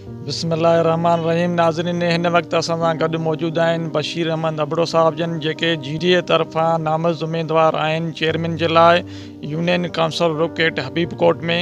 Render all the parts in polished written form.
بسم الله الرحمٰن الرحيم ناظرين هن وقت اسان سان گڏ موجود آهن بشير احمد ابڙو صاحب جن جيڪي جي ڊي اي طرفان نامزد اميدوار آهن چيئرمين جي لاء يونين ڪائونسل رڪ ايٽ حبيب ڪوٽ ۾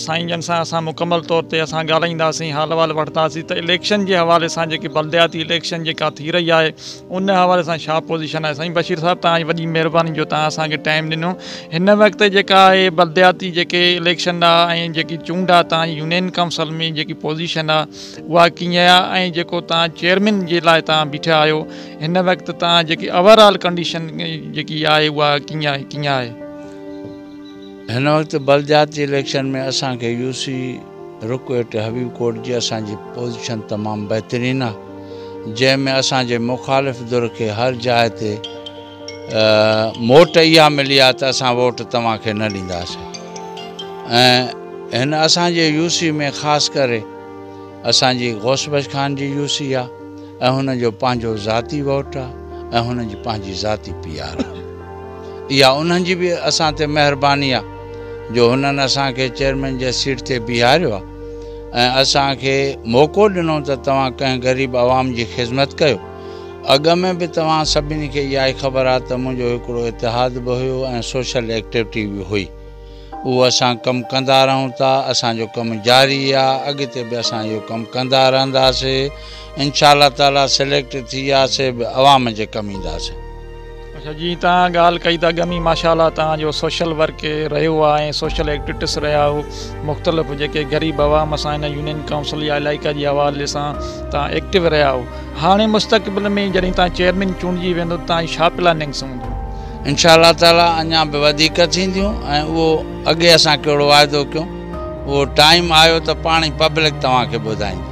سائين جن سان اسان مڪمل طور تي اسان ڳالهائينداسين حال احوال وٺنداسين ته اليڪشن جي حوالي سان جيڪي بلدياتي اليڪشن جيڪا ٿي رهي آهي ان حوالي سان ڇا پوزيشن آهي سائين بشير صاحب توهان جي وڏي مهرباني جو توهان اسان کي ٽائيم ڏنو هن وقت جيڪا آهي بلدياتي جيڪي اليڪشن آ ۽ جيڪي چونڊ آ توهان جي يونين ڪائونسل ۾ جيڪي پوزيشن آ اها ڪيئن آ ۽ جيڪو توهان چيئرمين جي لاء توهان بيٺا آهيو هن وقت توهان جيڪي اوور آل ڪنڊيشن جيڪي آهي اها ڪيئن آهي ڪيئن آهي. هن وقت بلدياتي اليڪشن ۾ اسان کي يو سي رڪ ايٽ حبيب ڪوٽ جي اسان جي پوزيشن تمام بهترين آ جنهن ۾ اسان جي مخالف ڌر کي هر جاء تي موٽ اها ملي آ ته اسان ووٽ توهان کي نه ڏينداسين ۽ هن اسان جي يو سي ۾ خاص ڪري اسان جي غوث بخش خان جي يو سي آ ۽ هن جو پنهنجو ذاتي ووٽ آ ۽ هن جي پنهنجي ذاتي پي آر آ اها انهن جي به اسان تي مهرباني آ جو هنن اسان کي چيئرمين جي سيٽ تي بيهاريو آ ۽ اسان کي موقعو ڏنو ته توهان ڪنهن غريب عوام جي خدمت ڪيو اڳ ۾ به توهان سڀني کي اها ئي خبر آهي ته منهنجو هڪڙو اتحاد به هيو ۽ سوشل ايڪٽيوٽي به هئي. اهو اسان ڪم ڪندا رهون ٿا، اسان جو ڪم جاري آهي، اڳتي به اسان اهو ڪم ڪندا رهنداسي. انشاء الله تعاليٰ سليڪٽ ٿي وياسي به عوام جي ڪم اينداسي. اڇا جيئن توهان ڳالهه ڪئي ته اڳ ۾ ماشاء الله توهان جو سوشل ورڪ رهيو آهي ۽ سوشل ايڪٽيوٽس رهيا آهيو مختلف جيڪي غريب عوام سان هن يونين ڪائونسل يا علائقي جي حوالي سان توهان ايڪٽو رهيا آهيو هاڻي مستقبل ۾ جڏهن توهان چيئرمين چونڊجي ويندو ته توهان جي ڇا پلاننگس هونديون؟ انشاء الله تعالي اڃا به وڌيڪ ٿينديون ۽ اهو اڳي اسان ڪهڙو واعدو ڪيون اهو ٽائيم آيو ته پاڻ ئي پبلڪ توهان کي ٻڌائيندي.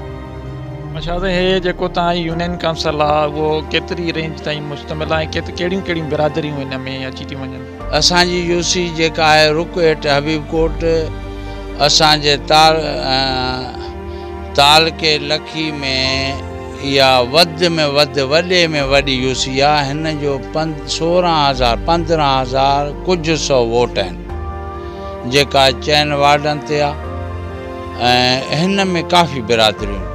اڇا سائين هي جيڪو توهان جي يونين ڪائونسل آ اهو ڪيتري رينج تائين مشتمل آ ۽ ڪهڙيون ڪهڙيون برادريون هن ۾ اچي ٿيون وڃن؟ اسان جي يو سي جيڪا آهي رڪ ايٽ حبيب ڪوٽ اسان جي تعلقي لکي ۾ اها وڌ ۾ وڌ وڏي ۾ وڏي يو سي آ هن جو 16 هزار 15 هزار ڪجهه سو ووٽ آهن جيڪا چئن وارڊن تي آ ۽ هن ۾ ڪافي برادريون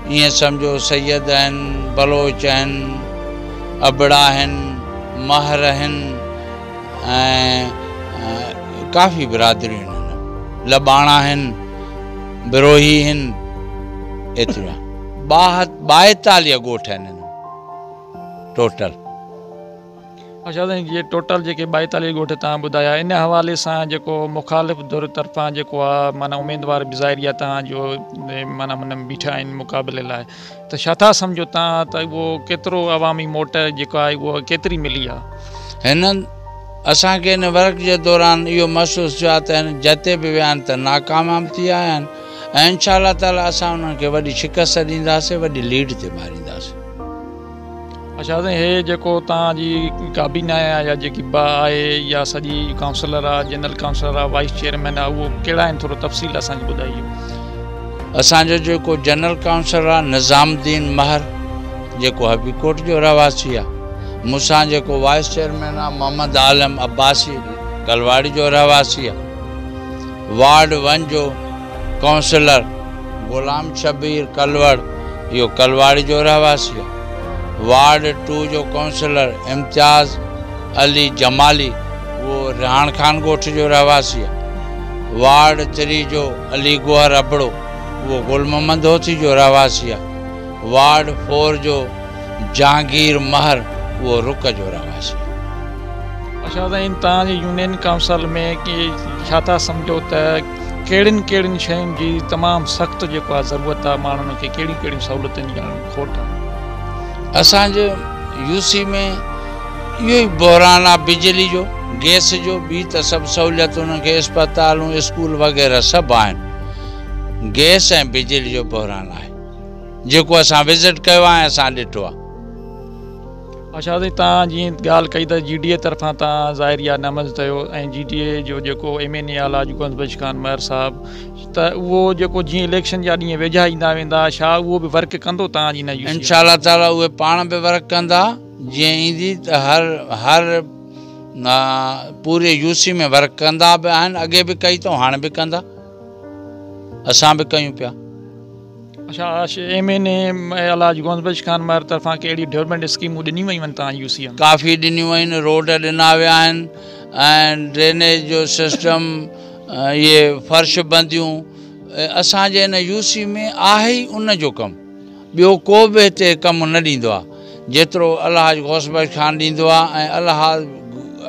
ائين سمجهو سيد آهن، بلوچ آهن، ابڙا آهن، مهر آهن ۽ ڪافي برادريون آهن هن ۾، لٻاڻا آهن، بروهي آهن، ايتريون آهن. 42 ڳوٺ آهن هن ۾ ٽوٽل. اڇا سائين جي ٽوٽل جيڪي 42 ڳوٺ توهان ٻڌايا ان حوالي سان جيڪو مخالف ڌر طرفان جيڪو آ معنيٰ اميدوار بظاهر يا توهان جو معنيٰ هن ۾ بيٺا آهن مقابلي لاء ته ڇا ٿا سمجهو توهان ته اهو ڪيترو عوامي موٽ جيڪو آهي اهو ڪيتري ملي آ؟ هنن اسان کي ان ورڪ جي دوران اهو محسوس ٿيو آ ته هن جتي به ويا آهن ته ناڪامياب ٿي آيا آهن ۽ انشاء الله تعالي اسان انهن کي وڏي شڪست ڏينداسين وڏي ليڊ تي مارينداسين. اڇا سائين هي جيڪو توهان جي ڪابينا آهي يا جيڪي با آهي يا سڄي ڪائونسلر آ جنرل ڪائونسلر آ وائيس چيئرمين آ اهو ڪهڙا آهن ٿورو تفصيل اسان کي ٻڌائجو. اسان جو جيڪو جنرل ڪائونسلر آ نظام الدين مهر جيڪو حبيب ڪوٽ جو رهواسي آ مون سان جيڪو وائيس چيئرمين آ محمد عالم عباسي ڪلواڙي جو رهواسي آ وارڊ ون جو ڪائونسلر غلام شبير ڪلوڙ اهو ڪلواڙي جو رهواسي آهي. وارڊ ٽو جو ڪائونسلر امتياز علي جمالي اهو رهاڻ خان ڳوٺ جو رهواسي آهي. وارڊ ٿري جو علي گوهر ابڙو اهو گل محمد هوٿي جو رهواسي آهي. وارڊ فور جو جهانگير مهر اهو رڪ جو رهواسي آهي. اڇا سائين توهان جي يونين ڪائونسل ۾ ڪي ڇا ٿا سمجهو ته ڪهڙين ڪهڙين شين جي تمام سخت جيڪو آهي ضرورت آهي ماڻهن کي ڪهڙيون ڪهڙيون سهولتن جي کوٽ آهي. اسان جي يو سي ۾ اهو ئي بحران آهي بجلي جو گئس جو ٻي ته سڀ سهوليتون انهن کي اسپتالون اسڪول وغيره سڀ آهن گئس ۽ بجلي جو بحران آهي جيڪو اسان وزٽ ڪيو آهي ۽ اسان ڏٺو آهي. اڇا سائين توهان جيئن ڳالهه ڪئي ته جي ڊي اي طرفان توهان ظاهر اها نامزد ٿيو ۽ جي ڊي اي جو جيڪو ايم اين اي آ الحاج غوث بخش خان مهر صاحب ته اهو جيڪو جيئن اليڪشن جا ڏينهن ويجها ايندا ويندا ڇا اهو به ورڪ ڪندو توهان جي هن يو سي ۾؟ انشاء الله تعالي اهي پاڻ به ورڪ ڪندا جيئن ايندي ته هر هر پوري يو سي ۾ ورڪ ڪندا به آهن اڳي به ڪئي اٿئون هاڻي به ڪندا اسان به ڪيون پيا. اڇا ايم اين اي الحاج غوث بخش خان مهر طرفان ڪي اهڙيون ڊولپمينٽ اسڪيمون ڏنيون ويون آهن توهان يو سي ۾؟ ڪافي ڏنيون آهن، روڊ ڏنا ويا آهن ۽ ڊرينيج جو سسٽم، اهي فرش بنديون اسان جي هن يو سي ۾ آهي ئي ان جو ڪم، ٻيو ڪو به هتي ڪم نه ڏيندو آهي جيترو الحاج غوث بخش خان ڏيندو آهي ۽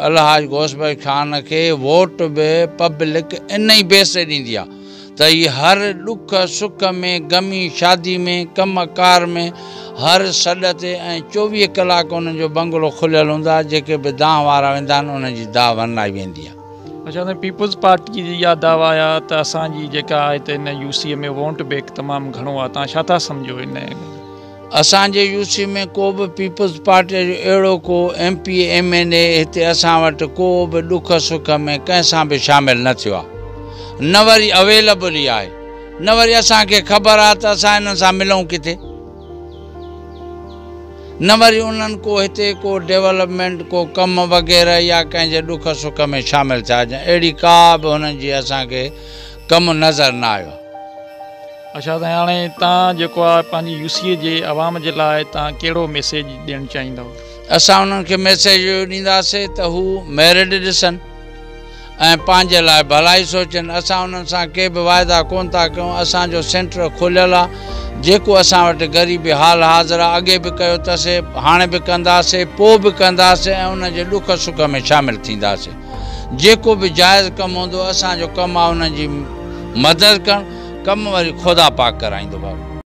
الحاج غوث بخش خان کي ووٽ به پبلڪ ان ئي بيس تي ڏيندي آهي ته هي هر ڏک سک ۾، غمي شادي ۾، ڪم ڪار ۾، هر سڏ تي ۽ 24 ڪلاڪ انهن جو بنگلو کليل هوندو آهي، جيڪي به دانهن وارا ويندا آهن انهن جي دانهن ورنائي ويندي آهي. اڇا سائين پيپلز پارٽي جي اها دعويٰ آهي ته اسان جي جيڪا هتي هن يو سي ۾ ووٽ بينڪ تمام گهڻو آهي توهان ڇا ٿا سمجهو ان اسان جي يو سي ۾ ڪو به پيپلز پارٽيء جو اهڙو ڪو M P A M N A هتي اسان وٽ ڪو به ڏک سک ۾ ڪنهن سان به شامل نه ٿيو آهي نه وري اويلبل ئي آهي نه وري اسان کي خبر آهي ته اسان انهن سان ملون ڪٿي نه وري انهن ڪو هتي ڪو ڊولپمينٽ ڪو ڪم وغيره يا ڪنهن جي ڏک سک ۾ شامل ٿيا هجن اهڙي ڪا به هنن جي اسان کي ڪم نظر نه آيو آهي. اڇا سائين هاڻي تان جيڪو آ پنهنجي يو سي جي عوام جي لاء تان ڪهڙو ميسيج ڏيڻ چاهيندؤ؟ اسان انهن کي ميسيج اهو ڏينداسي ته هو ميرٽ ڏسن ۽ پنهنجي لاء ڀلائي سوچن اسان انهن سان ڪي به واعدا ڪون ٿا ڪيون اسان جو سينٽر کليل آ جيڪو اسان وٽ غريبي حال حاضر آ اڳي به ڪيو تسي هاڻي به ڪنداسي پو به ڪنداسي ۽ انهن جي ڏک سک ۾ شامل ٿينداسي جيڪو به جائز ڪم هوندو اسان جو ڪم آ انهن جي مدد ڪرڻ ڪم وري خدا پاڪ ڪرائيندو بابا.